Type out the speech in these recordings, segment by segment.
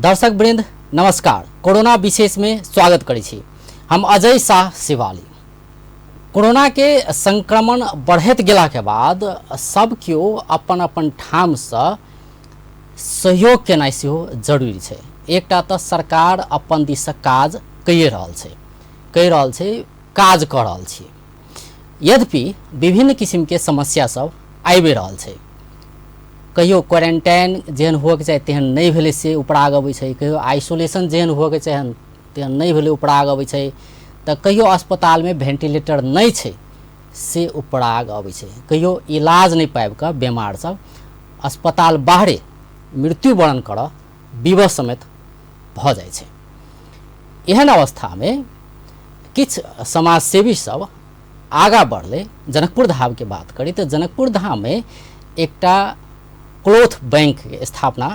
दर्शक वृंद नमस्कार। कोरोना विशेष में स्वागत करै छी। हम अजय शाह शिवाली। कोरोना के संक्रमण बढ़ैत गेला के बाद सब केओ अपन अपन ठाम से सहयोग केनाइ सेहो जरूरी छै। एकटा तऽ सरकार अपन दिस से काज कइए रहल छै, कहि रहल छै, काज कऽ रहल छी। यद्यपि विभिन्न किसिम के समस्या सब आबि रहल छै। कहियो क्वारेंटाइन जेहन हुअके चाही तेहन नहि भेलै से उपराग अबै छै, कहियो आइसोलेशन जेहन हुअके चाही तेहन नहि भेलै उपराग अबै छै, तऽ कहियो अस्पतालमे भेन्टिलेटर नहि छै से उपराग अबै छै, कहियो इलाज नहि पाबि कऽ बेमार सब अस्पताल बाहरे मृत्युवरण करऽ विवश समेत भऽ जाइ छै। एहन अवस्थामे किछु समाजसेवी सब आगाँ बढ़लै। जनकपुर धामके बात करी तऽ जनकपुर धाममे एकटा क्लोथ बैंकके स्थापना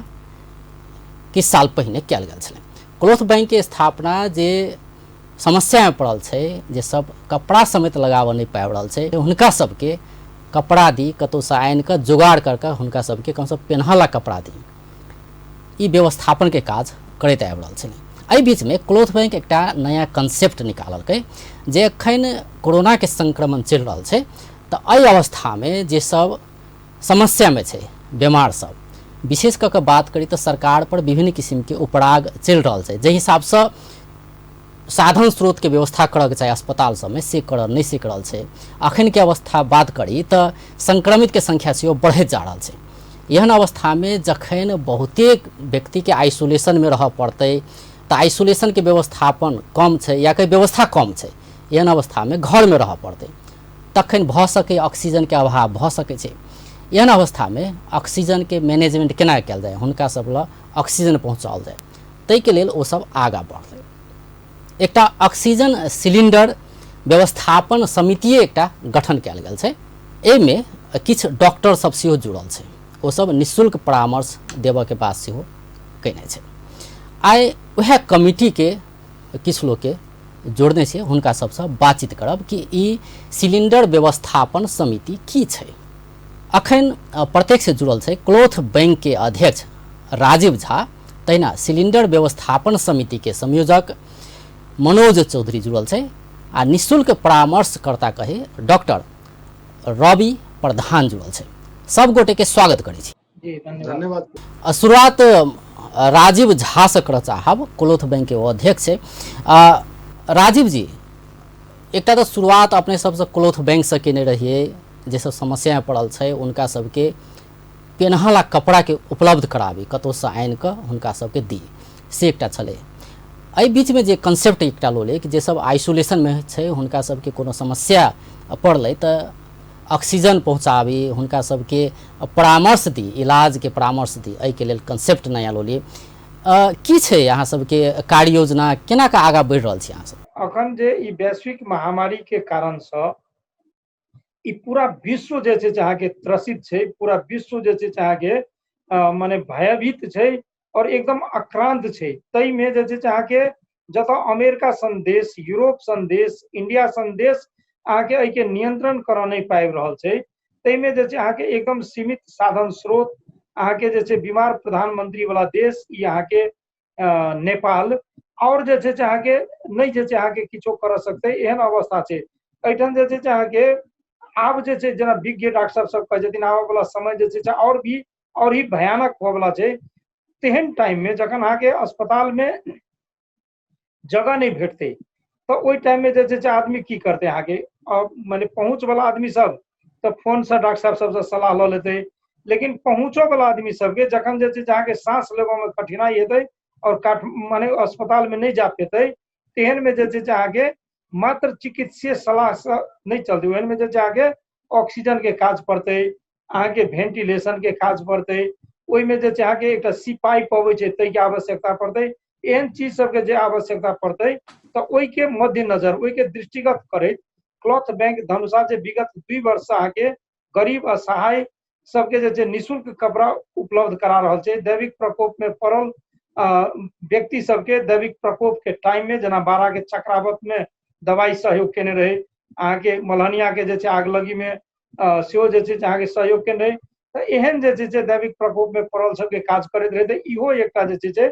किछु साल पहिने कयल गेल छलै। क्लोथ बैंकके स्थापना जे समस्यामे पड़ल छै, जे सब कपड़ा समेत लगाबऽ नहि पाबि रहल छै, हुनका सबके कपड़ा दी, कतहुसँ आनिकऽ जोगाड़ कऽ कऽ हुनका सबके कमसँ कम पेन्हऽ ला कपड़ा दी, ई व्यवस्थापनके काज करैत आबि रहल छलै। एहि बीचमे क्लोथ बैंक एकटा नया कंसेप्ट निकाललकै जे एखन कोरोनाके संक्रमण चलि रहल छै तऽ एहि अवस्थामे जे सब समस्यामे छै बेमार सब, विशेष कऽ कऽ बात करी तऽ सरकार पर विभिन्न किसिमके उपराग चलि रहल छै। जाहि हिसाबसँ साधन स्रोतके व्यवस्था करऽके चाही अस्पताल सबमे से करऽ नहि सकि रहल छै। अखनके अवस्था बात करी तऽ संक्रमितके संख्या सेहो बढ़ैत जा रहल छै। एहन अवस्थामे जखन बहुतेक व्यक्तिके आइसोलेशनमे रहऽ पड़तै तऽ आइसोलेशनके व्यवस्थापन कम छै या कहीं व्यवस्था कम छै, एहन अवस्थामे घरमे रहऽ पड़तै, तखन भऽ सकै ऑक्सीजनके अभाव भऽ सकै छै। एहन अवस्थामे ऑक्सीजनके मैनेजमेंट केना कयल जाय, हुनका सब लग ऑक्सीजन पहुँचाओल जाय, ताहिके लेल ओ सब आगाँ बढ़लै। एकटा ऑक्सीजन सिलिंडर व्यवस्थापन समितिए एकटा गठन कयल गेल छै। एहिमे किछु डॉक्टर सब सेहो जुड़ल छै, ओ सब निःशुल्क परामर्श देबऽके बात सेहो कयने छै। आइ वएह कमिटीके किछु लोकके जोड़ने छै, हुनका सबसँ बातचीत करब कि ई सिलिंडर व्यवस्थापन समिति की छै। अखन प्रत्यक्ष जुड़ल छै क्लोथ बैंक के अध्यक्ष राजीव झा, तहिना सिलिंडर व्यवस्थापन समिति के संयोजक मनोज चौधरी जुड़ल छै आ निःशुल्क परामर्शकर्ता कहे डॉक्टर रवि प्रधान जुड़ल छै। सब गोटे के स्वागत करै छी। जी धन्यवाद। शुरुआत राजीव झा से करऽ चाहब, क्लोथ बैंक के ओ अध्यक्ष छै। राजीव जी, एकटा तऽ शुरुआत अपने सबसँ क्लोथ बैंक से केने रहियै, जे सब समस्या पड़ल छै उनका सबके पेन्हला कपड़ाके उपलब्ध कराबी, कतहुसँ आनिकऽ हुनका सबके दी, से एकटा छलै। एहि बीचमे जे कंसेप्ट एकटा लोलै कि जे सब आइसोलेशनमे छै हुनका सबके कोनो समस्या पड़लै तऽ ऑक्सीजन पहुँचाबी, हुनका सबके परामर्श दी, इलाजके परामर्श दी, एहिके लेल कंसेप्ट नया लोलियै। की छै अहाँ सबके कार्य योजना, केना कऽ आगाँ बढ़ि रहल छी अहाँ सब? अखन जे ई वैश्विक महामारीके कारणसँ ई पूरा विश्व जे छै से अहाँके त्रसित छै, पूरा विश्व जे छै से अहाँके मने भयभीत छै और एकदम आक्रांत छै। ताहिमे जे छै से अहाँके जतऽ अमेरिका सन देश, यूरोप सन देश, इंडिया सन देश अहाँके एहिके नियंत्रण करऽ नहि पाबि रहल छै, ताहिमे जे छै अहाँके एकदम सीमित साधन स्रोत अहाँके जे छै बीमार प्रधानमंत्री वाला देश ई अहाँके नेपाल आओर जे छै से अहाँके नहि जे छै अहाँके किछो करऽ सकतै, एहन अवस्था छै। एहिठाम जे छै से अहाँके आब जे छै जेना विज्ञ डॉक्टर साहब सब कहै छथिन आबऽ वाला समय जे छै से आओर भी आओर ही भयानक होबऽ वाला छै। तेहन टाइम मे जखन अहाँके अस्पताल मे जगह नहि भेटतै तऽ ओहि टाइम मे जे छै से आदमी की करतै, अहाँके मने पहुँच वाला आदमी सब तऽ फोन से डॉक्टर साहब सबसँ सलाह लऽ लेतै, लेकिन पहुँचो वाला आदमी सबके जखन जे छै से अहाँके साँस लेबऽ मे कठिनाइ हेतै और काठ माने अस्पताल मे नहि जा पेतै, तेहन मे जे छै से अहाँके मात्र चिकित्सीय सलाह से नहि चलतै, ओहन मे जे छै अहाँके ऑक्सीजन के काज पड़तै, अहाँके भेंटिलेशन के काज पड़तै, ओहिमे जे छै अहाँके एकटा सी पाइप अबै छै ताहिके आवश्यकता पड़तै, एहन चीज सबके जे आवश्यकता पड़तै तऽ ओहिके मद्देनजर ओहिके दृष्टिगत करैत क्लॉथ बैंक धनुषा जे विगत 2 वर्ष से अहाँके गरीब असहाय सबके जे छै निःशुल्क कपड़ा उपलब्ध करा रहल छै। दैविक प्रकोप में पड़ल व्यक्ति सबके दैविक प्रकोप के टाइम में जेना बारा के चक्रावत में दवाई सहयोग केने रहे, अहाँके मलहनिया के जे छै आगलगी में सेहो जे छै अहाँके सहयोग केने रहे, तऽ एहन जे छै से दैविक प्रकोप में पड़ल सबके काज करैत रहे, तऽ इहो एकटा जे छै से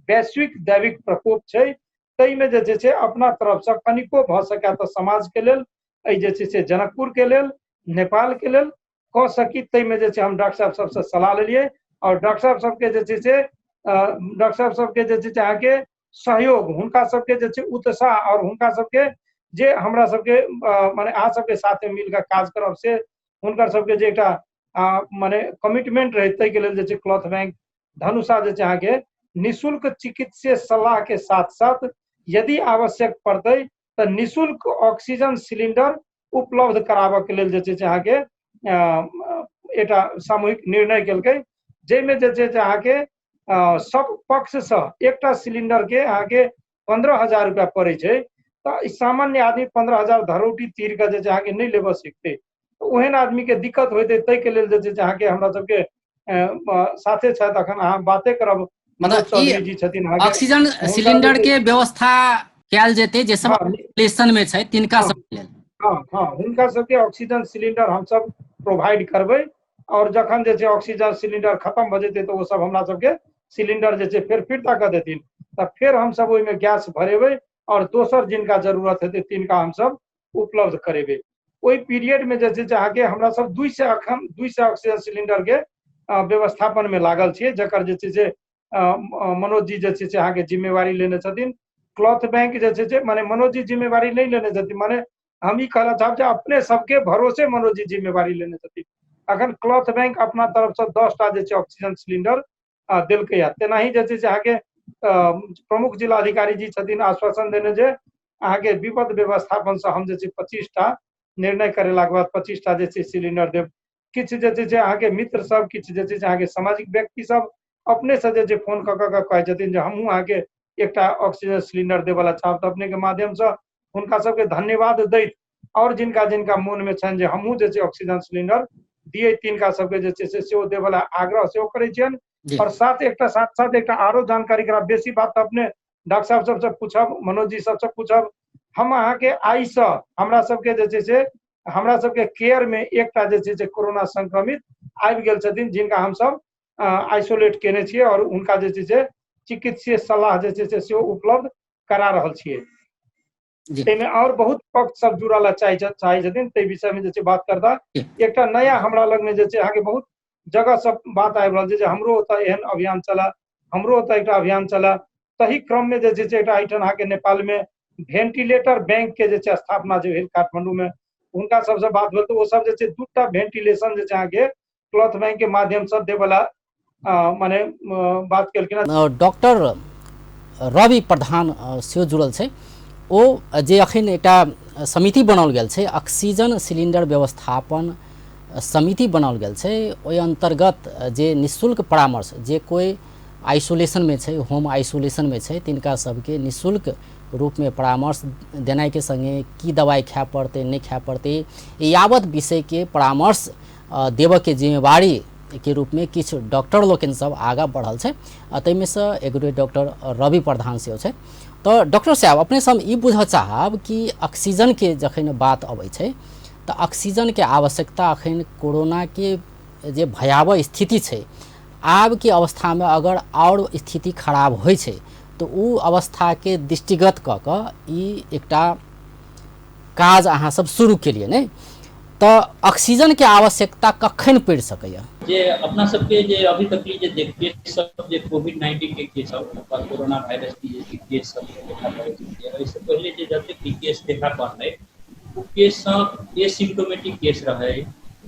वैश्विक दैविक प्रकोप छै, ताहिमे जे छै से अपना तरफसँ कनिको भऽ सकै तऽ समाजके लेल, एहि जे छै से जनकपुरके लेल, नेपालके लेल कऽ सकी, ताहिमे जे छै हम डॉक्टर साहब सबसँ सलाह लेलियै आओर डॉक्टर साहब सबके जे छै से डॉक्टर साहब सबके जे छै से अहाँके सहयोग, हुनका सबके जे छै उत्साह आओर हुनका सबके जे हमरा सबके माने अहाँ सबके साथे मिलके काज करब से हुनकर सबके जे एकटा माने कमिटमेंट रहै, ताहिके लेल जे छै क्लॉथ बैंक धनुषा जे छै अहाँके निःशुल्क चिकित्सीय सलाह के साथ साथ यदि आवश्यक पड़तै तऽ निःशुल्क ऑक्सीजन सिलिंडर उपलब्ध कराबऽ के लेल जे छै से अहाँके एकटा सामूहिक निर्णय केलकै, जाहिमे जे छै से अहाँके सब पक्षसँ एकटा सिलिंडर के अहाँके 15,000 रुपया पड़ै छै, तऽ सामान्य आदमी 15,000 धरौटी तीर के जे छै अहाँके नहि लेबऽ सकतै, ओहन आदमी के दिक्कत होइतै, ताहिके लेल जे छै से अहाँके हमरा सबके साथे छथि, अखन अहाँ बाते करब, मतलब चौधरी जी छथिन, ऑक्सीजन सिलिंडर के व्यवस्था कयल जेतै जे सब आइसोलेशन में छै तिनका सब लेल। हाँ हाँ, हुनका सबके ऑक्सीजन सिलिंडर हमसब प्रोवाइड करबै और जखन जे छै ऑक्सीजन सिलिंडर खत्म भऽ जेतै तऽ ओ सब हमरा सबके सिलिंडर जे छै फेर फिरता कऽ देथिन, तऽ फेर हमसब ओहिमे गैस भरेबै और दोसर जिनका जरूरत हेतै तिनका हमसब उपलब्ध करेबै। ओहि पीरियड में जे छै से अहाँके हमरा सब 200 अखन 200 ऑक्सीजन सिलिंडर के व्यवस्थापन में लागल छियै, जकर जे छै से मनोज जी जे छै से अहाँके जिम्मेवारी लेने छथिन। क्लॉथ बैंक जे छै से माने मनोज जी जिम्मेवारी नहि लेने छथिन, माने हम ई कहना चाहब जे अपने सबके भरोसे मनोज जी जिम्मेवारी लेने छथिन। अखन क्लॉथ बैंक अपना तरफसँ 10टा जे छै ऑक्सीजन सिलिंडर देलकै। तेनाही जे छै से अहाँके प्रमुख जिलाधिकारी जी छथिन आश्वासन देने जे अहाँके विपद व्यवस्थापनसँ हम जे छै 25टा निर्णय करेलाके बाद 25टा जे छै सिलिंडर देब। किछु जे छै से अहाँके मित्र सब, किछु जे छै से अहाँके सामाजिक व्यक्ति सब अपने से जे छै फोन कऽ कऽ कहै छथिन जे हमहूँ अहाँके एकटा ऑक्सीजन सिलिंडर देबऽला चाहब, तऽ अपनेके माध्यमसँ हुनका सबके धन्यवाद दैत आओर जिनका जिनका मोनमे छनि जे हमहूँ जे छै ऑक्सीजन सिलिंडर दियै, तिनका सबके जे छै से सेहो देबऽला आग्रह सेहो करै छियनि। आओर साथ एकटा साथ साथ एकटा आरो जानकारी करा, बेसी बात तऽ अपने डॉक्टर साहब सबसँ पूछब, मनोज जी सबसँ पूछब। हम अहाँके आइसँ हमरा सबके जे छै से हमरा सबके केयर मे एकटा जे छै से कोरोना संक्रमित आबि गेल छथिन, जिनका हमसब आइसोलेट केने छियै और हुनका जे छै से चिकित्सीय सलाह जे छै से सेहो उपलब्ध करा रहल छियै। ताहिमे और बहुत पक्ष सब जुड़ल चाहे छथिन, ताहि विषय मे जे छै बात करता। एकटा नया हमरा लग मे जे छै अहाँके बहुत जगह सब बात आबि रहल छै जे हमरो ओतऽ एहन अभियान चला, हमरो ओतऽ एकटा अभियान चला। तही क्रम मे जे छै से एकटा एहिठाम अहाँके नेपाल मे वेंटिलेटर बैंक के जे छै स्थापना जे भेल काठमांडू मे, हुनका सबसँ बात भेल तऽ ओ सब जे छै 2टा वेंटिलेशन जे छै अहाँके क्लॉथ बैंक के माध्यम से देवला माने बात केलखिन। डॉक्टर रवि प्रधान सेहो जुड़ल छै, ओ जे अखन एकटा समिति बनाओल गेल छै, ऑक्सीजन सिलिंडर व्यवस्थापन समिति बनाओल गेल छै, ओहि अन्तर्गत जे निःशुल्क परामर्श जे कोइ आइसोलेशन में छै, होम आइसोलेशन में छै, तिनका सबके निःशुल्क रूप में परामर्श देनाइ के संगे की दवाई खाय पड़तै नहि खाय पड़तै यावत विषय के परामर्श देबऽ के जिम्मेवारी के रूप में किछु डॉक्टर लोकनि सब आगाँ बढ़ल छै, ताहिमे सँ एक गोटे डॉक्टर रवि प्रधान सेहो छै। तऽ डॉक्टर साहब, अपने से हम ई बुझऽ चाहब कि ऑक्सीजन के जखन बात अबै छै तऽ ऑक्सीजन के आवश्यकता अखन कोरोना के जे भयावह स्थिति छै, आब के अवस्था में अगर और स्थिति खराब होइ छै तऽ उ अवस्था के दृष्टिगत कऽ कऽ ई एकटा काज अहाँ सब शुरू केलियै ने, तऽ ऑक्सीजन के आवश्यकता कखन पड़ि सकैया? जे अपना सबके जे अभी तक जे केस सब जे कोविड-19 के केस सब अथवा कोरोना वायरस के जे केस सब देखा पड़ै छै, एहिसँ पहिले जे जतेक भी केस देखा पड़लै ओ केस सब एसिम्टोमेटिक केस रहै,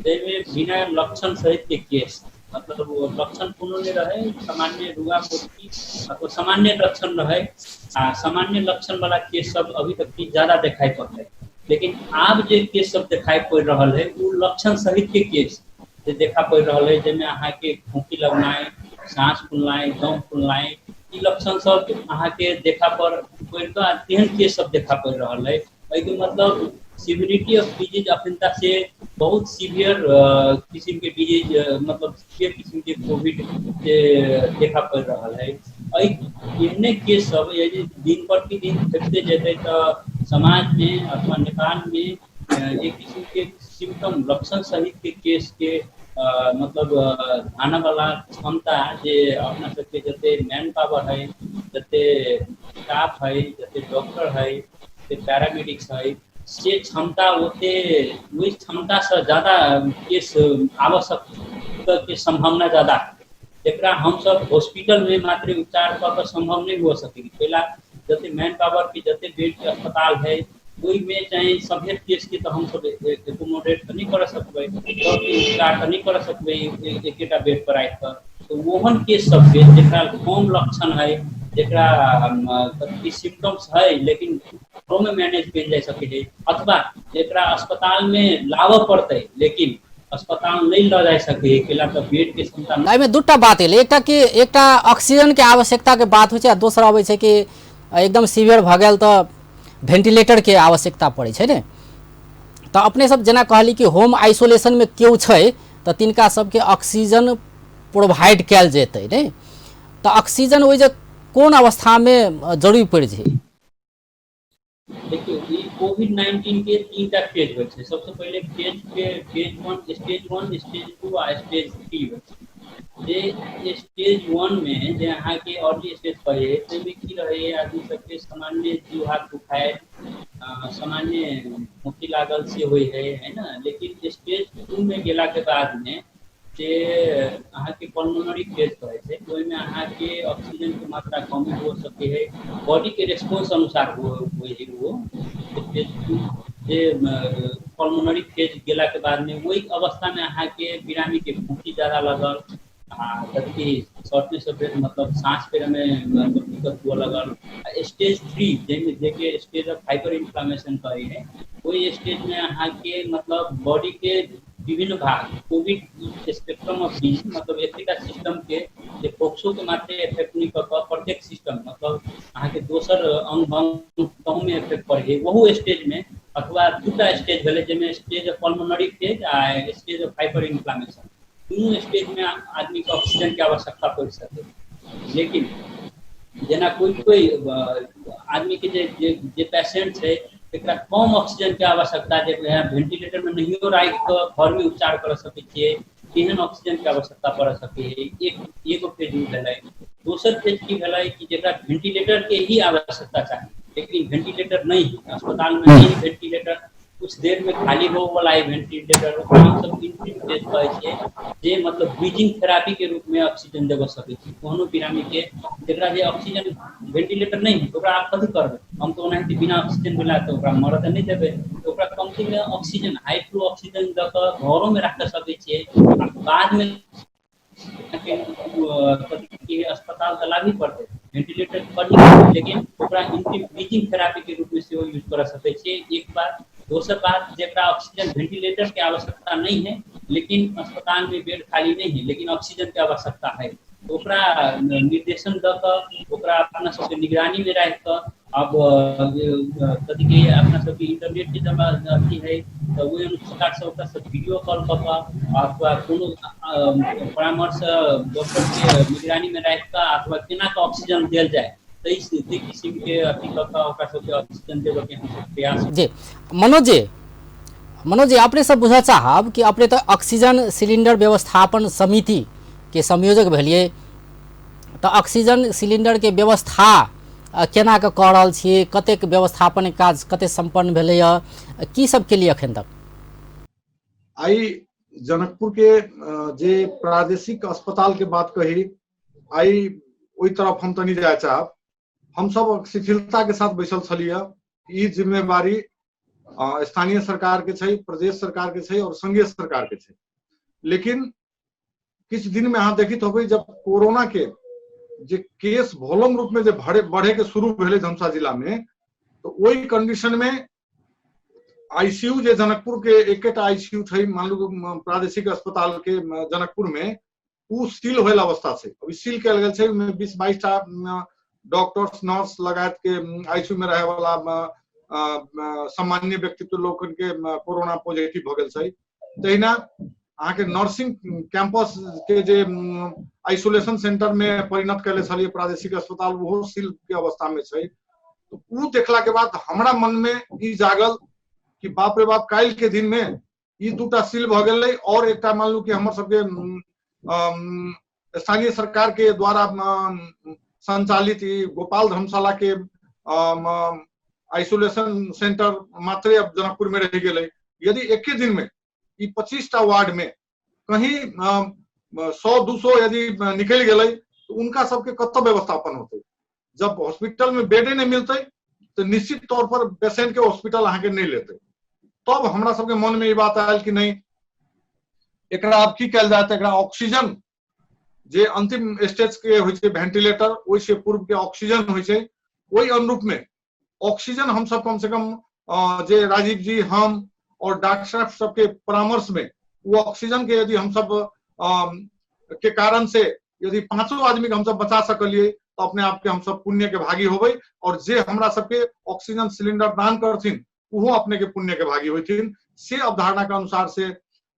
जाहिमे बिना लक्षण सहित के केस, मतलब ओ लक्षण कोनो नहि रहै, सामान्य रुआ खोखी अथवा सामान्य लक्षण रहै, आ सामान्य लक्षण वाला केस सब अभी तक भी ज्यादा देखाइ पड़लै। लेकिन आब जे केस सब देखाइ पड़ि रहल है ओ लक्षण सहित के केस जे देखा पड़ि रहल है, जाहिमे अहाँके खोखी लगनाइ, साँस फुलनाइ, दम फुलनाइ, ई लक्षण सब अहाँके देखा पड़ि कऽ तेहन केस सब देखा पड़ि रहल है। एहिके मतलब सिविरिटी ऑफ डिजीज अखनता से बहुत सीवियर किसिम के डिजीज, मतलब सीवियर किसिम के कोविड के देखा पड़ि रहल है। एहि एहने केस सब यदि दिन प्रतिदिन फैलते जेतै तऽ समाज में अथवा नेपाल में एक किसिम के सिम्टम लक्षण सहित के केस के मतलब आने वाला क्षमता जे अपना सबके जते मैन पावर है जते स्टाफ है, जते डॉक्टर है, जते पैरामेडिक्स है, से क्षमता ओते ओहि क्षमता से ज्यादा केस आवश्यक के संभावना ज्यादा है, जेकरा हमसब हॉस्पिटल में मात्र उपचार कऽ के संभव नहीं हो सके। पहला जते मैन पावर के जते बेड के अस्पताल है ओहिमे चाहे सभे केस के तऽ हमसब एकोमोडेट तऽ नहीं कर सकबै, सबके उपचार तऽ नहीं कर सकबै एकेटा बेड पर राखि कऽ। तऽ ओहन केस सबके जेकरा कम लक्षण है, जेकरा सिम्टम्स है लेकिन घरोमे मैनेज कयल जा सकै है, अथवा जेकरा अस्पताल में लाबऽ पड़तै लेकिन अस्पताल नहीं लऽ जा सकै है, कैला तऽ बेड के क्षमता। एहिमे दूटा बात एलै, एकटा कि एकटा ऑक्सीजन के आवश्यकता के बात होइ छै आ दोसर अबै छै कि एकदम सीवियर भऽ गेल तऽ वेंटिलेटर के आवश्यकता पड़ै छै ने। तऽ अपने सब जेना कहली कि होम आइसोलेशन में केओ छै तऽ तिनका सबके ऑक्सीजन प्रोवाइड कयल जेतै ने, तऽ ऑक्सीजन ओहि जे कोन अवस्थामे जरूरी पड़ि छै? देखियौ, ई कोविड-19 के तीनटा फेज होइ छै। सबसे पहिले फेज के फेज 1, स्टेज 1, स्टेज 2 आ स्टेज 3 होइ छै। जे स्टेज 1 में जे अहाँके अर्ली स्टेज पर है ताहिमे की रहै, आदमी सबके सामान्य जीव हाथ दुखाय, सामान्य खोखी लागल से होइ है, है ना। लेकिन स्टेज 2 में गेला के बाद में जे अहाँके पल्मोनरी फेज कहै छै, ओहिमे अहाँके ऑक्सीजन के मात्रा कमी हो सकै है, बॉडी के रेस्पॉन्स अनुसार होइ है वो स्टेज 2। जे पल्मोनरी फेज गेला के बाद में ओहि अवस्था में अहाँके बिरामी के खोखी ज्यादा लगल आ कथी शॉर्टनेस ऑफ ब्रेथ, मतलब सांस फेरे में मतलब दिक्कत हुअ लगल। आ स्टेज 3 जाहिमे जेके स्टेज ऑफ हाइपर इन्फ्लामेशन कहै है, ओहि स्टेज में अहाँके मतलब बॉडी के विभिन्न भाग कोविड स्पेक्ट्रम ऑफ डिजीज, मतलब एकेटा सिस्टम के जे फोक्सो के मात्रे इफेक्ट नहीं कऽ कऽ प्रत्येक सिस्टम मतलब अहाँके दोसर अंग भंग तहू में इफेक्ट पड़ै है ओहू स्टेज में। अथवा दूटा स्टेज भेलै जाहिमे स्टेज ऑफ पल्मोनरी फेज आ स्टेज ऑफ हाइपर इन्फ्लामेशन, दुनू स्टेज में आदमी के ऑक्सीजन के आवश्यकता पड़ि सकै। लेकिन जेना कोई कोई आदमी के जे जे, जे पेशेंट छै एकरा कम ऑक्सीजन के आवश्यकता, जे वेंटिलेटर में नहियो राखि कऽ घर में उपचार कर सकै छियै, तेहन ऑक्सीजन के आवश्यकता पड़ सकै है। एक एगो फेज ओ भेलै। दोसर फेज की भेलै कि जेकरा वेंटिलेटर के ही आवश्यकता चाही लेकिन वेंटिलेटर नहीं है, अस्पताल में नहीं वेंटिलेटर, कुछ देर में खाली हो वाला है वेंटिलेटर, ओकरा हमसब इंट्री फेज कहै छियै, जे मतलब ब्रीजिंग थेरापी के रूप में ऑक्सीजन देबऽ सकै छी कोनो बिरामी के जेकरा जे ऑक्सीजन वेंटिलेटर नहीं है, ओकरा आप कथी करबै, हम तऽ ओनाहिते बिना ऑक्सीजन वाला तऽ ओकरा मरऽ तऽ नहि देबै, तऽ ओकरा कमती में ऑक्सीजन हाई फ्लो ऑक्सीजन दऽ कऽ घरो में राखि सकै छियै आ बाद में कथी अस्पताल तऽ लाबही पड़तै, वेंटिलेटर पर ही, लेकिन ओकरा इंट्री ब्रीजिंग थेरापी के रूप में सेहो यूज कर सकै छियै। एक बात। दोसर बात, जेकरा ऑक्सीजन वेंटिलेटर के आवश्यकता नहीं है लेकिन अस्पताल में बेड खाली नहीं है लेकिन ऑक्सीजन के आवश्यकता है, तो ओकरा निर्देशन दऽ कऽ ओकरा अपना सबके निगरानी में राखि कऽ अब कथी के अपना सबके इंटरनेट के जमा अथी है तऽ ओहि अनुसार से ओकरा सब वीडियो कॉल कऽ कऽ अथवा कोनो परामर्श डॉक्टर के निगरानी में राखि कऽ अथवा केना कऽ ऑक्सीजन देल जाय ताहि किसिम के अथी कऽ कऽ ओकरा सबके ऑक्सीजन देबऽ के हमसब प्रयास। जी मनोज जी, अपने सब बुझऽ चाहब कि अपने तऽ ऑक्सीजन सिलिंडर व्यवस्थापन समिति के संयोजक भेलियै, तऽ ऑक्सीजन सिलिंडर के व्यवस्था केना कऽ कऽ रहल छियै, कतेक व्यवस्थापन काज कतेक सम्पन्न भेलैए, की सब केलियै अखन तक? आइ जनकपुर के जे प्रादेशिक अस्पताल के बात कही, आइ ओहि तरफ हम तनी जाय चाहब। हम सब शिथिलता के साथ बैसल छलियै, ई जिम्मेवारी स्थानीय सरकार के छै, प्रदेश सरकार के छै और संघीय सरकार के छै। लेकिन किछु दिन में अहाँ देखित होबै जब कोरोना के जे केस वॉल्यूम रूप में जे बढ़े के शुरू भेलै धमसा जिला में, तो ओहि कंडीशन में आईसीयू जे जनकपुर के एकेटा आईसीयू छै, मान लू प्रादेशिक अस्पताल के जनकपुर में, उ सील होयल अवस्था छै। अभी सील कयल गेल छै, ओहिमे 20-22 टा डॉक्टर्स नर्स लगायत के आईसीयू में रहे वाला सामान्य व्यक्तित्व लोकन के कोरोना पॉजिटिव भऽ गेल छै। तहिना अहाँके नर्सिंग कैंपस के जे आइसोलेशन सेंटर में परिणत कयले छलियै प्रादेशिक अस्पताल, ओहो सील के अवस्था में छै। तो उ देखला के बाद हमरा मन में ई जागल कि बाप रे बाप, काल्हि के दिन में ई दूटा सील भऽ गेलै और एकटा मान लू कि हमर सबके स्थानीय सरकार के द्वारा संचालित ई गोपाल धर्मशाला के आइसोलेशन सेंटर मात्रे अब जनकपुर में रह गेलै। यदि एके दिन में ई 25टा वार्ड में कहीं 100-200 यदि निकल गेलै तो उनका सबके कत व्यवस्थापन होते? जब हॉस्पिटल में बेडे नहीं मिलते तो निश्चित तौर पर पेशेंट के हॉस्पिटल अहाँके नहीं लेते। तब हमरा सबके मन में ई बात आयल कि नहीं, एकरा आब की कयल जाय, तऽ एकरा ऑक्सीजन जे अंतिम स्टेज के होइ छै वेंटिलेटर, ओहिसे पूर्व के ऑक्सीजन होइ छै, ओहि अनुरूप में ऑक्सीजन हम सब कम से कम जे राजीव जी, हम और डॉक्टर साहब सबके परामर्श में वो ऑक्सीजन के यदि हम सब के कारण से यदि 5 आदमी के हम सब बचा सकलिए तो अपने आप के हम सब पुण्य के भागी होबै, और जे हमरा सबके ऑक्सीजन सिलेंडर दान करथिन उहो अपने के पुण्य के भागी होथिन। से अवधारणा के अनुसार से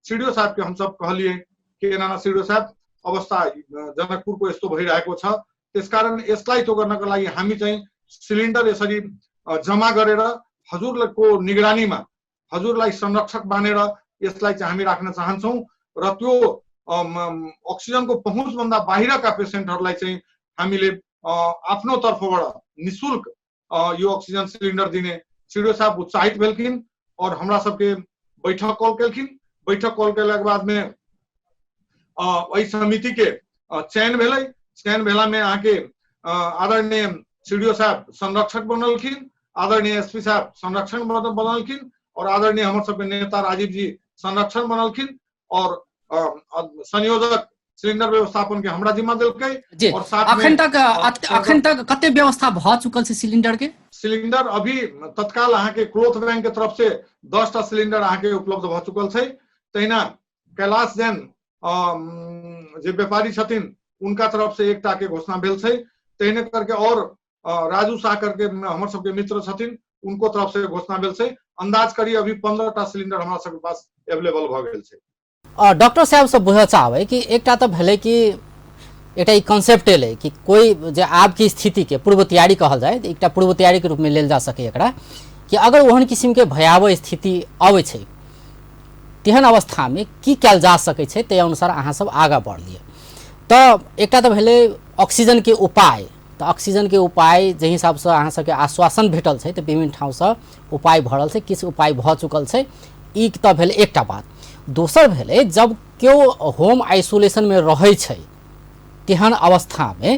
सीडीओ साहब के हम सब कहलिए कि एना सीडीओ साहब अवस्था जनकपुरको यस्तो भइरहेको छ, त्यसकारण यसलाई त्यो गर्नको लागि हामी चाहिँ सिलिन्डर यसरी जम्मा गरेर हजुरको निगरानीमा हजुरलाई संरक्षक मानेर यसलाई चाहिँ हामी राख्न चाहन्छौँ र त्यो अक्सिजनको पहुँचभन्दा बाहिरका पेसेन्टहरूलाई चाहिँ हामीले आफ्नो तर्फबाट निःशुल्क यो अक्सिजन सिलिन्डर दिने सीडीओ साहब उत्साहित भेलखिन और हमरा सबके बैठक कॉल केलखिन। बैठक कॉल केलाके बादमे एहि समिति के चयन भेलै। चयन भेला में अहाँके आदरणीय सीडीओ साहब संरक्षक बनलखिन, आदरणीय एसपी साहब संरक्षण बनलखिन और आदरणीय हमर सबके नेता राजीव जी संरक्षण बनलखिन और संयोजक सिलिंडर व्यवस्थापन के हमरा जिम्मा देलकै। और साथ में अखन तक कते व्यवस्था भ चुकल छै सिलिंडर के? सिलिंडर अभी तत्काल अहाँके क्लोथ बैंक के तरफ से 10टा सिलिंडर अहाँके उपलब्ध भ चुकल छै। तहिना कैलाश जैन जे व्यापारी छथिन उनका तरफ से 1टा के घोषणा भेल छै। तहिने करके और राजू शाह करके हमर सबके मित्र छथिन उनको तरफ से घोषणा भेल छै। अंदाज करी अभी 15टा सिलिंडर हमरा सबके पास अवेलेबल भ गेल छै। डॉक्टर साहब सब बुझऽ चाहबै कि एकटा तऽ भेलै कि एकटा ई कॉन्सेप्ट एलै कि कोई जे आबके स्थितिके पूर्व तैयारी कहल जाय, एकटा पूर्व तैयारीके रूपमे लेल जा सकै एकरा, कि अगर ओहन किसिमके भयावह स्थिति अबै छै तेहन अवस्थामे की कयल जा सकै छै, ताहि अनुसार अहाँ सब आगाँ बढ़लियै। तऽ एकटा तऽ भेलै ऑक्सीजनके उपाय, तऽ ऑक्सीजनके उपाय जाहि हिसाबसँ अहाँ सबके आश्वासन भेटल छै तऽ विभिन्न ठाउँसँ उपाय भऽ रहल छै, किछु उपाय भऽ चुकल छै, ई तऽ भेलै एकटा बात। दोसर भेलै जब केओ होम आइसोलेशनमे रहै छै तेहन अवस्थामे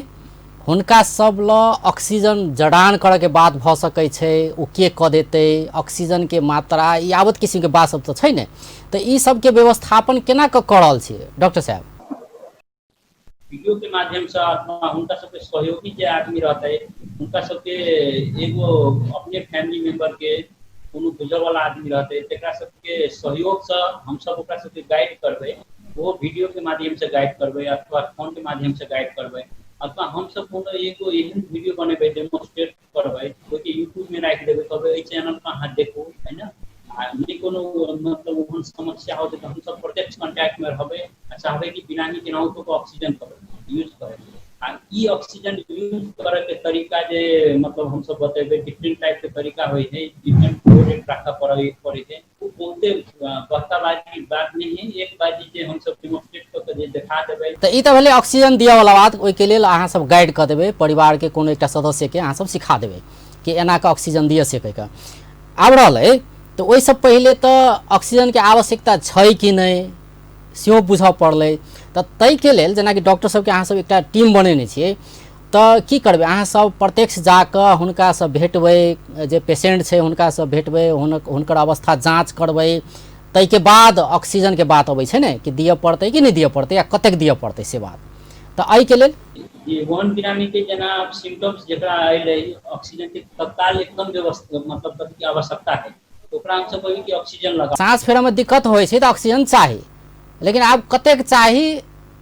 हुनका सब लए ऑक्सीजन जड़ान करऽके बात भऽ सकै छै, ओ के कऽ देतै, ऑक्सीजनके मात्रा ई आवत किसिमके बात सब तऽ छै ने, तऽ ई सबके व्यवस्थापन केना कऽ कऽ रहल छियै डॉक्टर साहब? वीडियो के माध्यम से अथवा हुनका सबके सहयोगी जे आदमी रहतै हुनका सबके एगो अपने फैमिली मेंबर के कोनो बुझऽ वाला आदमी रहतै तकरा सबके सहयोग से हमसब ओकरा सबके गाइड करबै, वो वीडियो के माध्यम से गाइड करबै अथवा फोन के माध्यम से गाइड करबै अथवा हमसब कोनो एगो एहन वीडियो बनेबै डेमोन्स्ट्रेट करबै ओहिके यूट्यूब में राखि देबै, कहबै एहि चैनल पर अहाँ देखू, है ना। आ नहि कोनो मतलब ओहन समस्या होतै तऽ हमसब प्रत्यक्ष कॉन्टैक्ट में रहबै आ चाहबै कि बिरामी केनाहुतो कऽ ऑक्सीजन करै यूज करै। आ ई ऑक्सीजन यूज करऽ के तरीका जे मतलब हमसब बतेबै डिफरेंट टाइप के तरीका होइ है, डिफरेंट फ्लो रेट राखऽ पड़ै है, ओ बहुते बड़का बात नहीं है। एक बाजी जे हमसब डेमोन्स्ट्रेट कऽ के जे देखा देबै। तऽ ई तऽ भेलै ऑक्सीजन दिअ वाला बात, ओहिके लेल अहाँ सब गाइड कऽ देबै परिवार के कोनो एकटा सदस्य के, अहाँ सब सिखा देबै कि एना कऽ ऑक्सीजन दिअ सकै के। आब रहलै तऽ ओहिसँ पहिले तऽ ऑक्सीजनके आवश्यकता छै कि नहि सेहो बुझऽ पड़लै, तऽ ताहिके लेल जेनाकि डॉक्टर सबके अहाँ सब एकटा टीम बनेने छियै तऽ की करबै अहाँ सब प्रत्यक्ष जाकऽ हुनकासँ भेटबै, जे पेशेंट छै हुनकासँ भेटबै, हुनकर अवस्था जाँच करबै, ताहिके बाद ऑक्सीजनके बात अबै छै ने कि दिअ पड़तै कि नहि दिअ पड़तै या कतेक दिअ पड़तै से बात, तऽ एहिके लेल जी ओहन बिरामी के जेना सिम्टम्स जकरा अयलै ऑक्सीजन के तत्काल एकदम व्यवस्था मतलब कथी के आवश्यकता है तो ओकरा हमसब कहबै कि ऑक्सीजन लगा। साँस फेरऽमे दिक्कत होइ छै तऽ ऑक्सीजन चाही, लेकिन आब कतेक चाही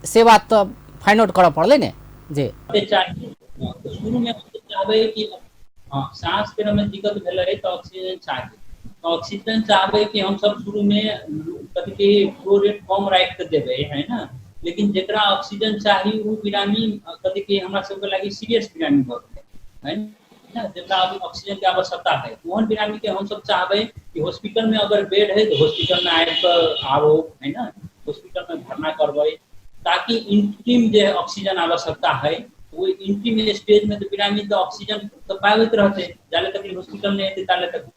से बात तऽ फाइंड आउट करऽ पड़लै ने। जी कतेक चाही, तऽ शुरूमे हमसब चाहबै कि हँ साँस फेरऽमे दिक्कत भेलै तऽ ऑक्सीजन चाही, तऽ ऑक्सीजन चाहबै कि हमसब शुरूमे कथी के फ्लो रेट कम राखि कऽ देबै, है ना। लेकिन जकरा ऑक्सीजन चाही ओ बिरामी कथी के हमरा सबके लागि सीरियस बिरामी भऽ गेलै, है ना, जकरा अभी ऑक्सीजन के आवश्यकता है ओहन बिरामी के हमसब चाहबै कि हॉस्पिटल में अगर बेड है तऽ हॉस्पिटल में आबि कऽ आबो, है ना, हॉस्पिटल में भरना करबै ताकि इंट्रीम जे ऑक्सीजन आवश्यकता है ओहि इंट्रीम स्टेज में तऽ बिरामी तऽ ऑक्सीजन तऽ पाबैत रहतै जाले तक हॉस्पिटल नहि एतै ताले तक।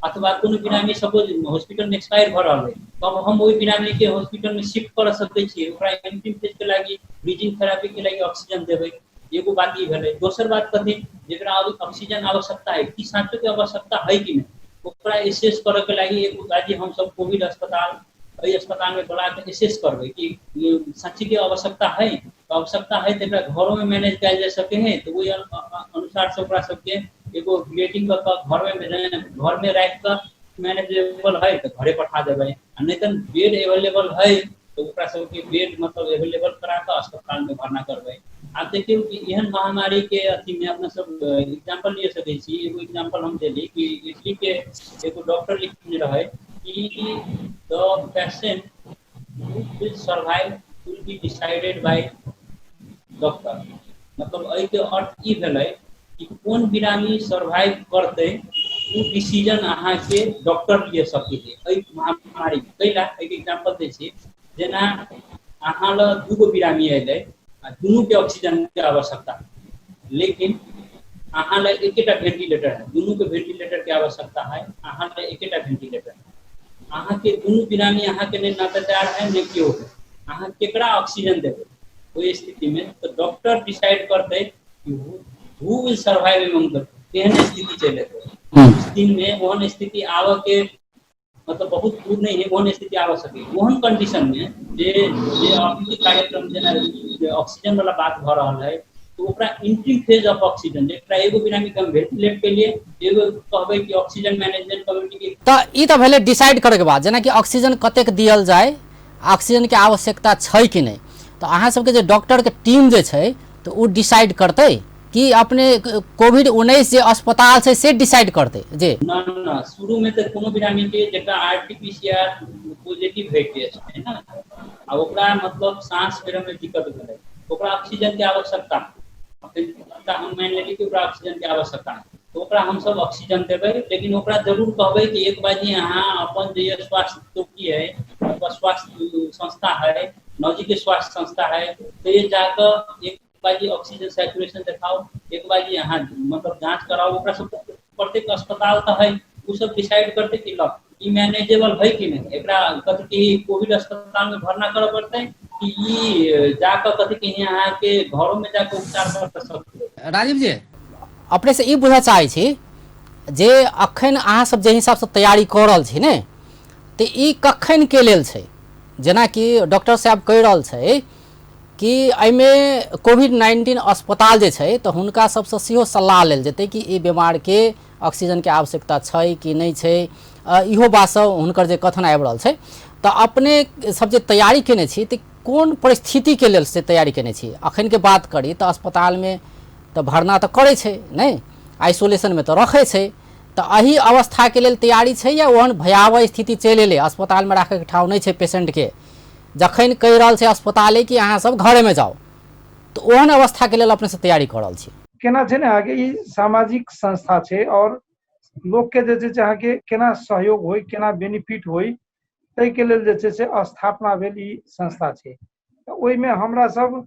अथवा कोनो बिरामी सपोज हॉस्पिटल में एक्सपायर भऽ रहल है, तब हम ओहि बिरामी के हॉस्पिटल में शिफ्ट कर सकै छियै, ओकरा इंट्रीम फेज के लागि ब्रीजिंग थेरेपी के लागि ऑक्सीजन देबै। एगो बात ई भेलै। दोसर बात कथी, जेकरा ऑक्सीजन आवश्यकता है की साँचो के आवश्यकता है कि नहि, ओकरा एसेस करऽ के लागि एगो बाजी हमसब कोविड अस्पताल एहि अस्पताल में बोला के एसेस करबै कि सच्ची के आवश्यकता है, तो आवश्यकता है तो एकरा घरों में मैनेज कयल जा सके है, तो ओहि अनुसार से ओकरा सबके एगो ग्रेडिंग कऽ कऽ घर में राखि कऽ मैनेजेबल है तऽ घरे पठा देबै, आ नहि तऽ बेड एवेलेबल है तऽ ओकरा सबके बेड मतलब एवेलेबल करा कऽ अस्पताल में भर्ना करबै। आब देखियौ कि एहन महामारी के अथी में अपना सब एग्जाम्पल लिअ सकै छी। एगो एग्जाम्पल हम देली कि इटली के एगो डॉक्टर लिखने रहै कि the patient who will survive will be decided by doctor. मतलब एहिके अर्थ ई भेलै कि कोन बिरामी सर्वाइव करतै ओ डिसीजन अहाँके डॉक्टर लिअ सकै है एहि महामारी। कैला एहिके एग्जाम्पल दै छी, जेना अहाँ लग दूगो बिरामी अयलै आ दुनूके ऑक्सीजन के आवश्यकता, लेकिन अहाँ लग एकेटा वेंटिलेटर है, दुनूके वेंटिलेटर के आवश्यकता है, अहाँ लग एकेटा वेंटिलेटर है, अहाँके दुनू बिरामी अहाँके नहि नातेदार है नहि केओ है, अहाँ केकरा ऑक्सीजन देबै ओहि स्थिति में? तऽ डॉक्टर डिसाइड करतै कि who will survive among the, केहन स्थिति चलि एतै उस दिन में। ओहन स्थिति आबऽ के मतलब बहुत दूर नहीं है, ओहन स्थिति आबऽ सकै। ओहन कंडीशन में जे जे अभी कार्यक्रम जेना ऑक्सीजन वाला बात भऽ रहल है, तो ओकरा इंट्री फेज ऑफ ऑक्सीजन जेकरा एगो बिरामी के हम वेंटिलेट केलिए, एगो कहबै कि ऑक्सीजन मैनेजमेंट कमिटी के। तऽ ई तऽ भेलै डिसाइड करैके बाद, जेनाकि ऑक्सीजन कतेक दियल जाय, ऑक्सीजनके आवश्यकता छै कि नहि, तऽ अहाँ सबके जे डॉक्टरके टीम जे छै तऽ ओ डिसाइड करतै कि अपने कोविड-19 जे अस्पताल छै से डिसाइड करतै जे? न न, शुरू में तऽ कोनो बिरामी के जेकरा आरटीपीसीआर पॉजिटिव है टेस्ट है ना, आ ओकरा मतलब सांस फेरऽ में दिक्कत भेलै, ओकरा ऑक्सीजन के आवश्यकता, हम मानि लेली कि ओकरा ऑक्सीजन के आवश्यकता है, तो ओकरा हमसब ऑक्सीजन देबै, लेकिन ओकरा जरूर कहबै कि एक बाजी अहाँ अपन जे स्वास्थ्य चौकी है अथवा स्वास्थ्य संस्था है, नजीक स्वास्थ्य संस्था है, तो ये जाकऽ एक बाजी ऑक्सीजन सैचुरेशन देखाओ, एक बाजी अहाँ मतलब जाँच कराओ। ओकरा सब प्रत्येक अस्पताल तऽ है, ओ सब डिसाइड करतै कि ल ई मैनेजेबल है कि नहि, एकरा कथी कि कोविड अस्पताल में भर्ना करऽ पड़तै कि ई जाकऽ कथी कि अहाँके घरों में जाकऽ उपचार कर सकतै। राजीव जी, अपने से ई बुझऽ चाहै छी जे अखन अहाँ सब जे हिसाबसँ तैयारी कऽ रहल छी ने, तऽ ई कखन के लेल छै? जेनाकि डॉक्टर साहब कहि रहल छै कि एहिमे कोविड-19 अस्पताल जे छै तऽ हुनका सबसँ सेहो सलाह लेल जेतै कि ई बीमारके ऑक्सीजनके आवश्यकता छै कि नहि छै, इहो बात सब हुनकर जे कथन आबि रहल छै। तऽ अपने सब जे तैयारी केने छी तऽ कोन परिस्थितिके लेल से तैयारी केने छी? अखनके बात करी तऽ अस्पतालमे तऽ भरना तऽ करै छै नहि, आइसोलेशनमे तऽ रखै छै, तऽ एहि अवस्थाके लेल तैयारी छै या ओहन भयावह स्थिति चलि एलै अस्पतालमे राखैके ठाव नहि छै पेशेंटके, जखन कहि रहल छै अस्पताले कि अहाँ सब घरेमे जाउ, तऽ ओहन अवस्थाके लेल अपने से तैयारी कऽ रहल छी? केना छै ने अहाँके ई सामाजिक संस्था छै और लोकके जे छै से अहाँके केना सहयोग होइ, केना बेनिफिट होइ, ताहिके लेल जे छै से स्थापना भेल ई संस्था छै। तऽ ओहिमे हमरा सब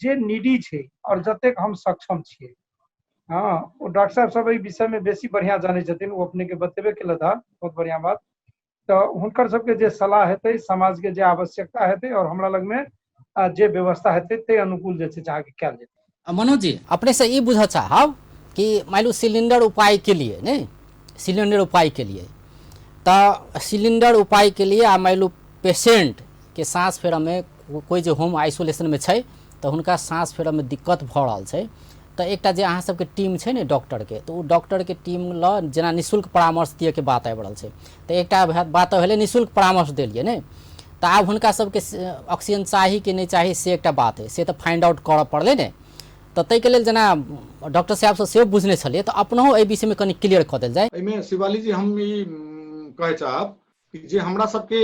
जे नीडी छै और जतेक हम सक्षम छियै, हँ, ओ डॉक्टर साहब सब एहि विषयमे बेसी बढ़िआँ जानै छथिन, ओ अपनेके बतेबे केलथि हँ, बहुत बढ़िआँ बात। तऽ हुनकर सबके जे सलाह हेतै, समाजके जे आवश्यकता हेतै और हमरा लगमे जे व्यवस्था हेतै ताहि अनुकूल जे छै से अहाँके कयल जेतै। मनोज जी, अपने से ई बुझऽ चाहब कि मानि लू सिलिंडर उपाय के लिए नहि, सिलिंडर उपाय के लिए तऽ सिलिंडर उपाय के लिए आ मानि लू पेशेंट के साँस फेरऽमे कोइ जे होम आइसोलेशनमे छै तऽ हुनका साँस फेरऽमे दिक्कत भऽ रहल छै, तऽ एकटा जे अहाँ सबके टीम छै ने डॉक्टरके, तऽ ओ डॉक्टरके टीम लऽ जेना निःशुल्क परामर्श दिअके बात आबि रहल छै, तऽ एकटा बात तऽ भेलै निःशुल्क परामर्श देलियै ने, तऽ आब हुनका सबके ऑक्सीजन चाही कि नहि चाही से एकटा बात है, से तऽ फाइंड आउट करऽ पड़लै ने। तऽ ताहिके लेल जेना डॉक्टर साहबसँ सेहो बुझने छलियै, तऽ अपनहु एहि विषयमे कनि क्लियर कऽ देल जाय। एहिमे शिवाली जी हम ई कहै चाहब कि जे हमरा सबके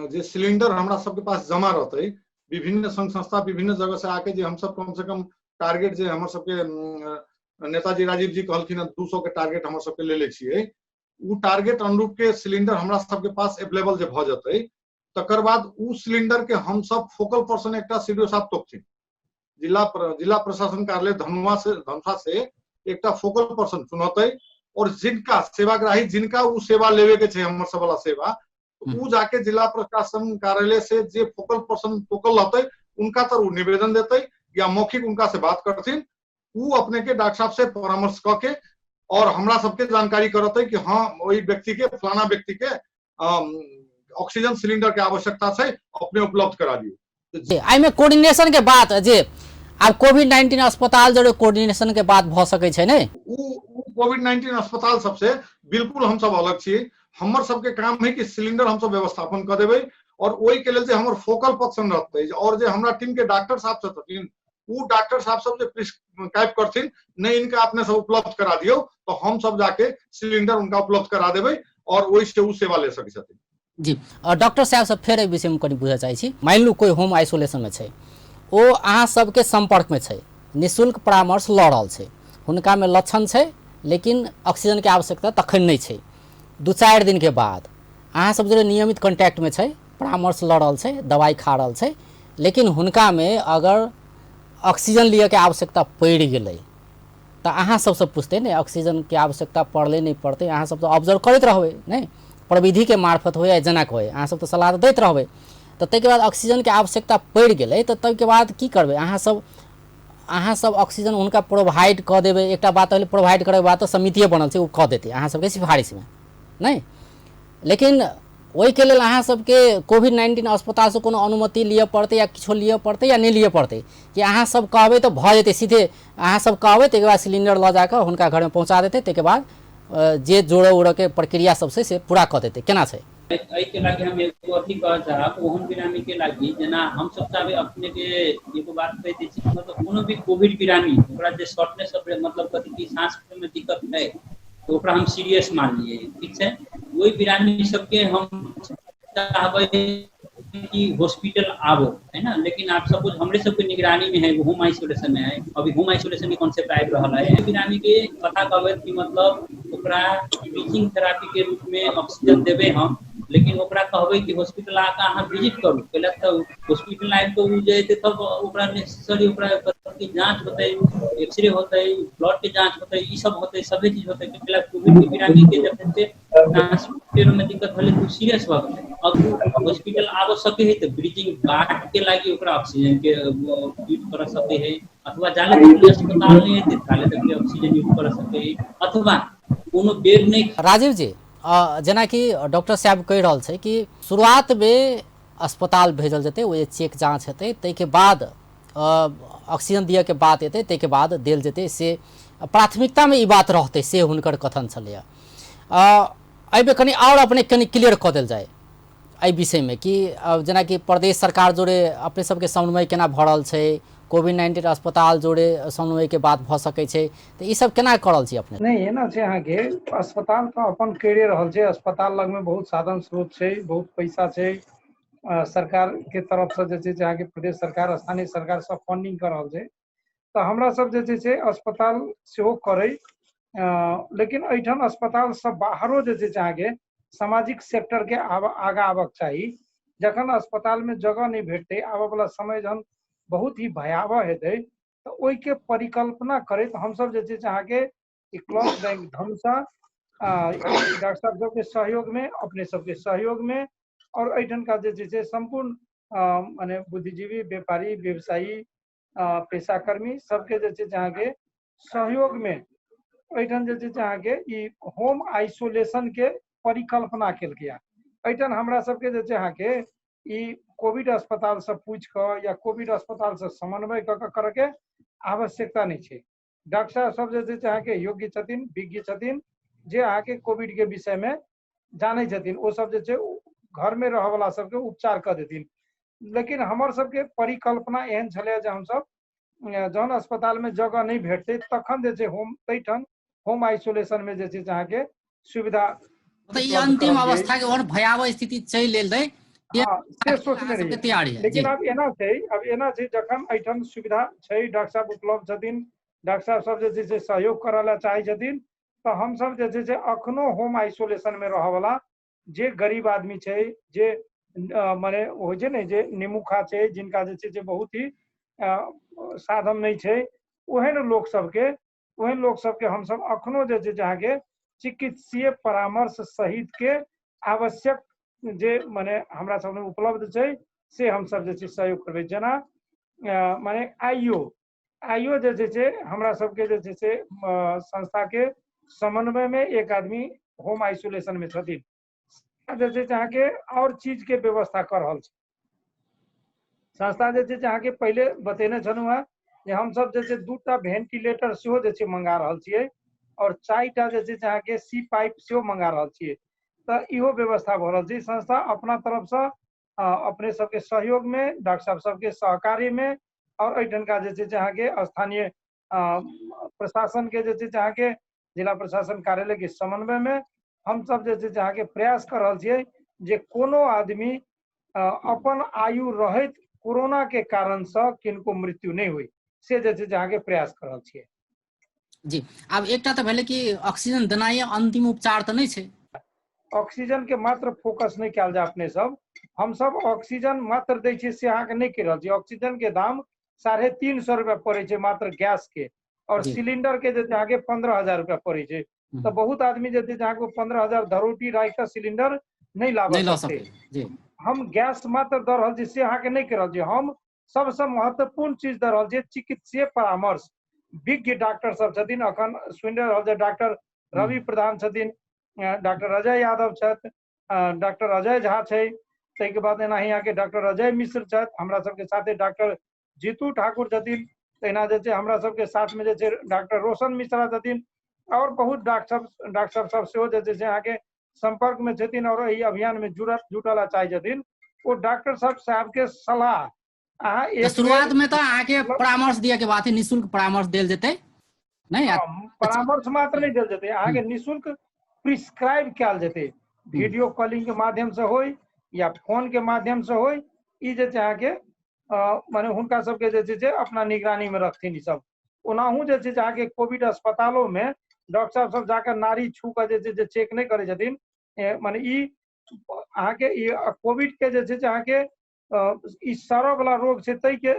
जे सिलेंडर हमरा सबके पास जमा रहतै, विभिन्न संघ संस्था विभिन्न जगह से आके जे हमसब कम से कम टारगेट जे हमर सबके नेताजी राजीव जी कहलखिन हँ 200 के टारगेट हमर सबके लेले छियै, उ टारगेट अनुरूप के सिलेंडर हमरा सबके पास अवेलेबल जे भऽ जेतै, तकर बाद उ सिलेंडर के हमसब फोकल पर्सन एकटा सीडीओ साहब तोकथिन। जिला प्रशासन कार्यालय धनुषा से एकटा फोकल पर्सन चुनतै और जिनका सेवाग्राही जिनका उ सेवा लेवे के छै हमर सब वाला सेवा, उ जाके जिला प्रशासन कार्यालय से जे फोकल पर्सन टोकल रहतै उनका तर उ निवेदन देतै या मौखिक उनका से बात करथिन, उ अपने के डॉक्टर साहब से परामर्श क के और हमरा सबके जानकारी करतै कि हाँ ओहि व्यक्ति के फलाना व्यक्ति के ऑक्सीजन सिलेंडर के आवश्यकता छै, अपने उपलब्ध करा दियौ। एहिमे कोऑर्डिनेशन के बात जे आब कोविड-19 अस्पताल जरे कोऑर्डिनेशन के बात भऽ सकै छै ने? उ कोविड-19 अस्पताल सबसे बिल्कुल हम सब अलग छी। हमर सबके काम है कि सिलेंडर हम सब व्यवस्थापन कऽ देबै और ओहि के लेल जे हमर फोकल पर्सन रहतै और जे हमरा टीम के डॉक्टर साहब सब छथिन उ डॉक्टर साहब सब जे प्रिस्क्राइब करथिन नहीं इनका अपने सब उपलब्ध करा दियौ तो हम सब जाके सिलेंडर उनका उपलब्ध करा देबै और ओहि से उ सेवा ले सकै छथिन। जी डॉक्टर साहब सब फेर एहि विषयमे कनि बुझऽ चाहै छी। मानि लू कोइ होम आइसोलेशनमे छै, ओ अहाँ सबके सम्पर्कमे छै, निःशुल्क परामर्श लऽ रहल छै, हुनकामे लक्षण छै लेकिन ऑक्सीजनके आवश्यकता तखन नहि छै, 2-4 दिनके बाद अहाँ सब जरे नियमित कॉन्टैक्टमे छै, परामर्श लऽ रहल छै, दवाइ खा रहल छै, लेकिन हुनकामे अगर ऑक्सीजन लिअके आवश्यकता पड़ि गेलै तऽ अहाँ सबसँ पुछतै ने ऑक्सीजनके आवश्यकता पड़लै नहि पड़तै, अहाँ सब तऽ ऑब्जर्व करैत रहबै ने, प्रविधिके मार्फत होय या जेना होय, अहाँ सब तऽ सलाह तऽ दैत रहबै। तऽ ताहिके बाद ऑक्सीजनके आवश्यकता पड़ि गेलै तऽ ताहिके बाद की करबै अहाँ सब ऑक्सीजन हुनका प्रोवाइड कऽ देबै। एकटा बात होलै प्रोवाइड करैके बात तऽ समितिए बनल छै, ओ कऽ देतै अहाँ सबके सिफारिशमे नहि, लेकिन ओहिके लेल अहाँ सबके कोविड-19 अस्पतालसँ कोनो अनुमति लिअ पड़तै या किछो लिअ पड़तै या नहि लिअ पड़तै कि अहाँ सब कहबै तऽ भऽ जेतै, सीधे अहाँ सब कहबै ताहिके बाद सिलिंडर लऽ जाकऽ हुनका घरमे पहुँचा देतै, ताहिके बाद जे जोड़ऽ उड़ऽके प्रक्रिया सब छै से पूरा कऽ देतै, केना छै? एहिके लागि हम एगो अथी कहऽ चाहब ओहन बिरामी के लागि जेना हम सब चाहबै अपने के एगो बात कहि दै छी, मतलब कोनो भी कोविड बिरामी ओकरा जे शॉर्टनेस ऑफ ब्रेथ मतलब कथी की साँस में दिक्कत है तो ओकरा हम सीरियस मान लिए, ठीक छै। ओहि बिरामी सबके हम चाहबै कि हॉस्पिटल आबो है ना, लेकिन आप सपोज हमरे सबके निगरानी में है, होम आइसोलेशन में है, अभी होम आइसोलेशन के कॉन्सेप्ट आबि रहल है। बिरामी के कथा कहबै कि मतलब ओकरा ब्रीथिंग थेरापी के रूप में ऑक्सीजन देबै हम, लेकिन ओकरा कहबै कि हॉस्पिटल आके अहाँ विजिट करू, पहिले तऽ हॉस्पिटल आबि कऽ ओ जे एतै तब ओकरा नेसेसरी ओकरा कथी जाँच होतै, एक्सरे होतै, ब्लड के जाँच होतै, ई सब होतै, सभे चीज होतै। पहिले कोविड के बिरामी के जखन से साँस में दिक्कत भेलै तऽ सीरियस भऽ गेलै, अब हॉस्पिटल आबऽ सकै है तऽ ब्रीथिंग गार्ड के लागि ओकरा ऑक्सीजन के यूज कर सकै है, अथवा जाले तक अस्पताल नहीं हेतै ताले तक ऑक्सीजन यूज कर सकै है, अथवा कोनो बेड नहीं। राजीव जी, जेनाकि डॉक्टर साहब कहि रहल छै कि शुरुआतमे अस्पताल भेजल जेतै, ओ जे चेक जाँच हेतै ताहिके बाद ऑक्सीजन दिअके बात एतै, ताहिके बाद देल जेतै, से प्राथमिकतामे ई बात रहतै, से हुनकर कथन छलैए। एहिमे कनि आओर अपने कनि क्लियर कऽ देल जाय एहि विषयमे कि जेनाकि प्रदेश सरकार जोड़े अपने सबके समन्वय केना भऽ रहल छै, कोविड-19 अस्पताल जोड़े समन्वयके बात भऽ सकै छै, तऽ ई सब केना कऽ रहल छी अपने? नहि, एना छै अहाँके अस्पताल तऽ अपन करिए रहल छै, अस्पताल लगमे बहुत साधन स्रोत छै, बहुत पैसा छै, सरकार के तरफसँ जे छै से अहाँके प्रदेश सरकार स्थानीय सरकार सब फंडिंग कऽ रहल छै, तऽ हमरा सब जे छै से अस्पताल सेहो करै, लेकिन एहिठाम अस्पताल सब बाहरो जे छै से अहाँके सामाजिक सेक्टर के आगाँ आबक चाही। जखन अस्पताल में जगह नहीं भेटतै, आबऽ वाला समय जहन बहुत ही भयावह हेतै तऽ ओहिके परिकल्पना करैत हमसब जे छै से अहाँके ई क्लॉथ बैंक धनुषा डॉक्टर साहब सबके सहयोग में, अपने सबके सहयोग में और एहिठामका जे छै से सम्पूर्ण माने बुद्धिजीवी, व्यापारी, व्यवसायी, पेशाकर्मी सबके जे छै से अहाँके सहयोग में एहिठाम जे छै से अहाँके ई होम आइसोलेशन के परिकल्पना केलकै। एहिठाम हमरा सबके जे छै अहाँके ई कोविड अस्पताल से पूछि कऽ या कोविड अस्पताल से समन्वय कऽ कऽ करऽके आवश्यकता नहि छै। डॉक्टर साहब सब जे छै से अहाँके योग्य छथिन, विज्ञ छथिन, जे अहाँके कोविड के विषय में जानै छथिन, ओ सब जे छै घर में रहऽ वाला सबके उपचार कऽ देथिन। लेकिन हमर सबके परिकल्पना एहन छलै जे हमसब जहन अस्पताल में जगह नहि भेटतै तखन जे छै होम ताहिठाम होम आइसोलेशन में जे छै से अहाँके सुविधा तऽ ई अंतिम अवस्था के ओहन भयावह स्थिति चलि एलै, से सोचने रहियै, तैयारी है। लेकिन आब एना छै जखन एहिठाम सुविधा छै, डॉक्टर साहब उपलब्ध छथिन, डॉक्टर साहब सब जे छै से सहयोग करऽ लए चाहै छथिन, तऽ हमसब जे छै से अखनो होम आइसोलेशन में रहऽ वाला जे गरीब आदमी छै, जे माने होइ छै ने जे निमुखा छै, जिनका जे छै से बहुत ही साधन नहि छै, ओहन लोक सबके हमसब अखनो जे छै अहाँके चिकित्सीय परामर्श सहित के आवश्यक जे मने हमरा सबमे उपलब्ध छै से हमसब जे छै सहयोग करबै। जेना मने आइयो जे छै से हमरा सबके जे छै से संस्था के समन्वय में एक आदमी होम आइसोलेशन में छथिन, जे छै अहाँके और चीज के व्यवस्था कर रहल छै संस्था। जे छै अहाँके पहिले बतेने छलहुँ हेँ जे हमसब जे छै 2टा वेंटिलेटर सेहो जे छै मंगा रहल छियै और 4टा जे छै अहाँके सी पाइप सेहो मंगा रहल छियै। तऽ इहो व्यवस्था भऽ रहल छै। संस्था अपना तरफसँ अपने सबके सहयोग में, डॉक्टर साहब सबके सहकार्य में और एहिठामका जे छै अहाँके स्थानीय प्रशासन के जे छै अहाँके जिला प्रशासन कार्यालय के समन्वय में हमसब जे छै अहाँके प्रयास कर रहल छियै जे कोनो आदमी अपन आयु रहैत कोरोना के कारण से किनको मृत्यु नहि हुई, से जे छै अहाँके प्रयास कर रहल छियै। जी, आब एकटा तऽ भेलै कि ऑक्सीजन देनाइ अंतिम उपचार तऽ नहि छै। ऑक्सीजन के मात्र फोकस नहि कयल जाय अपने सब, हमसब ऑक्सीजन मात्र दै छियै से अहाँके नहि कहि रहल छी। ऑक्सीजन के दाम 350 रुपया पड़ै छै मात्र गैस के, और सिलेंडर के जे अहाँके 15,000 रुपया पड़ै छै। तऽ बहुत आदमी जे छै अहाँके 15,000 धरोटी राखि कऽ सिलेंडर नहि लाबऽ सकतै। हम गैस मात्र दऽ रहल छी से अहाँके नहि कहि रहल छी। हम सबसँ महत्वपूर्ण चीज दऽ रहल छियै चिकित्सीय परामर्श। विज्ञ डॉक्टर सब छथिन, अखन सुनि रहल छै डॉक्टर रवि प्रधान छथिन, डॉक्टर अजय यादव छथि, डॉक्टर अजय झा छै, ताहिके बाद एनाही अहाँके डॉक्टर अजय मिश्र छथि, हमरा सबके साथे डॉक्टर जीतू ठाकुर छथिन, तहिना जे छै हमरा सबके साथमे जे छै डॉक्टर रोशन मिश्रा छथिन, और बहुत डॉक्टर सब सेहो जे छै से अहाँके संपर्क में छथिन और एहि अभियान में जुटल चाहै छथिन। ओ डॉक्टर सब साहब के सलाह अहाँ एक शुरुआत में तऽ अहाँके परामर्श दिअ के बात है, निःशुल्क परामर्श देल जेतै नहीं? परामर्श मात्र नहीं देल जेतै, अहाँके निःशुल्क प्रिस्क्राइब कयल जेतै, वीडियो कॉलिंग के माध्यम से होय या फोन के माध्यम से होय। ई जे छै अहाँके माने हुनका सबके जे छै से अपना निगरानी में रखथिन ई सब। ओनाहु जे छै अहाँके कोविड अस्पतालो में डॉक्टर साहब सब जाकर नाड़ी छू कऽ जे छै से चेक नहि करै छथिन, माने ई अहाँके ई कोविड के जे छै से अहाँके ई सड़ऽ वाला रोग छै ताहि के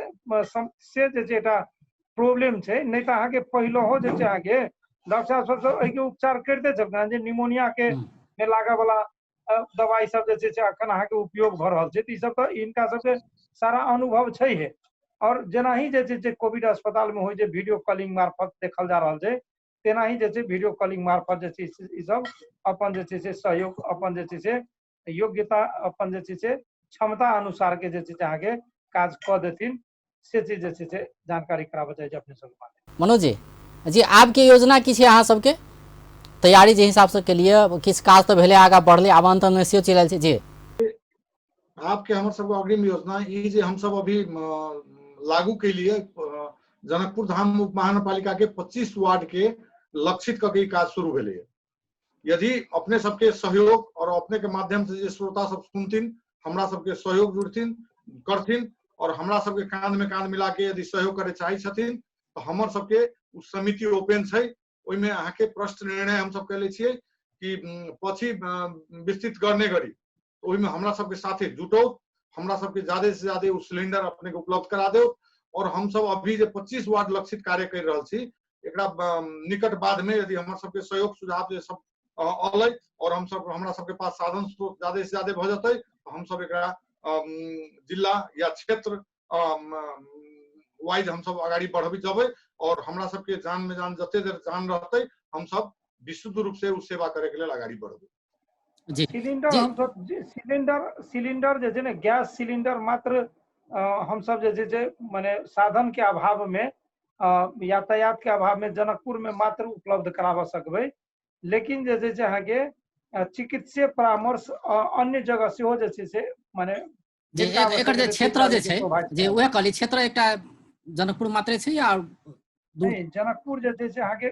से जे छै एकटा प्रॉब्लम छै। नहि तऽ अहाँके पहिलहो जे छै अहाँके डॉक्टर साहब सब एहिके उपचार करिते छलखिन, जे निमोनिया के मे लागऽ वाला दवाई सब जे छै से अखन अहाँके उपयोग भऽ रहल छै। तऽ ई सब तऽ हिनका सबके सारा अनुभव छै हे। और जेनाही जे छै से कोविड अस्पताल में होइ छै वीडियो कॉलिंग मार्फत देखल जा रहल छै, तेनाही जे छै वीडियो कॉलिंग मार्फत जे छै ई सब अपन जे छै से सहयोग, अपन जे छै से योग्यता, अपन जे छै से क्षमता अनुसार के जे छै से अहाँके काज कऽ देथिन, से चीज जे छै से जानकारी कराबऽ चाहै छी अपने सबके। मनोज जी, जी आबके योजना की छै अहाँ सबके? तैयारी जे हिसाब से केलिए, किछु काज तऽ भेलै, आगाँ बढ़लै, आब अंतमे सेहो चलि आयल छै। जी, आपके हमर सबके अग्रिम योजना ई जे हम सब अभी लागू केलिए जनकपुर धाम उप महानगरपालिका के 25 वार्ड के लक्षित कऽ के ई काज शुरू भेलै। यदि अपने सबके सहयोग और अपने के माध्यम से जे श्रोता सब सुनथिन, हमरा सबके सहयोग जुड़थिन करथिन और हमरा सबके कांध में कांध मिला के यदि सहयोग करे चाहै छथिन तऽ हमर सबके उ समिति ओपन छै। ओहिमे अहाँके प्रश्न निर्णय हम सब कैले छियै कि पछि विस्तृत करने गरी, ओहिमे हमरा सबके साथे जुटौ, हमरा सबके ज्यादा से ज्यादा उ सिलेंडर अपने के उपलब्ध करा दो। और हम सब अभी जे 25 वार्ड लक्षित कार्य कर रहल छी, एकरा निकट बाद में यदि हमर सबके सहयोग सुझाव जे सब अलै और हम सब हमरा सबके पास साधन स्रोत ज्यादा से ज्यादा भऽ जेतै, हम सब एकरा जिला या क्षेत्र वाइज हम सब अगाडि बढ़बी जबै और हमरा सबके जान में जान जते देर जान रहतै हम सब विशुद्ध रूप से उ सेवा करे के लेल अगाडि बढ़बै। जी, सिलिंडर हम सब सिलिंडर जे छै ने, गैस सिलिंडर मात्र हम सब जे छै से माने साधन के अभाव में, यातायात के अभाव में जनकपुर में मात्र उपलब्ध कराबऽ सकबै, लेकिन जे छै से अहाँके चिकित्सीय परामर्श अन्य जगह सेहो जे छै से माने जे एकर जे क्षेत्र जे छै, जे उएह कहली क्षेत्र एकटा जनकपुर मात्रे छै या नहि? जनकपुर जे छै से अहाँके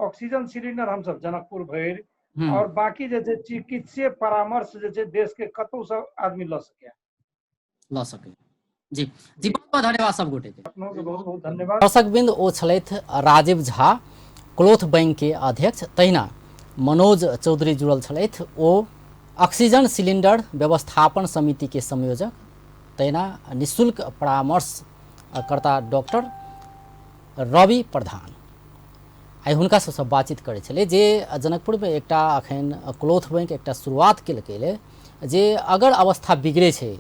ऑक्सीजन सिलिंडर हम सब जनकपुर भरि और बाकी जे छै चिकित्सीय परामर्श जे छै देश के कतौ से आदमी लऽ सकै, लऽ सकै। जी जी, बहुत बहुत धन्यवाद सब गोटे के। अपनों के बहुत बहुत धन्यवाद। दर्शक बिंद ओ छलथि राजीव झा, क्लोथ बैंक के अध्यक्ष, तहिना मनोज चौधरी जुड़ल छलथि, ओ ऑक्सीजन सिलिंडर व्यवस्थापन समिति के संयोजक, तहिना निःशुल्क परामर्श कर्ता डॉक्टर रवि प्रधान। आइ हुनका सबसँ बातचीत करै छलै जे जनकपुरमे एकटा अखन क्लोथ बैंक एकटा शुरुआत केलकै जे अगर अवस्था बिगड़ै छै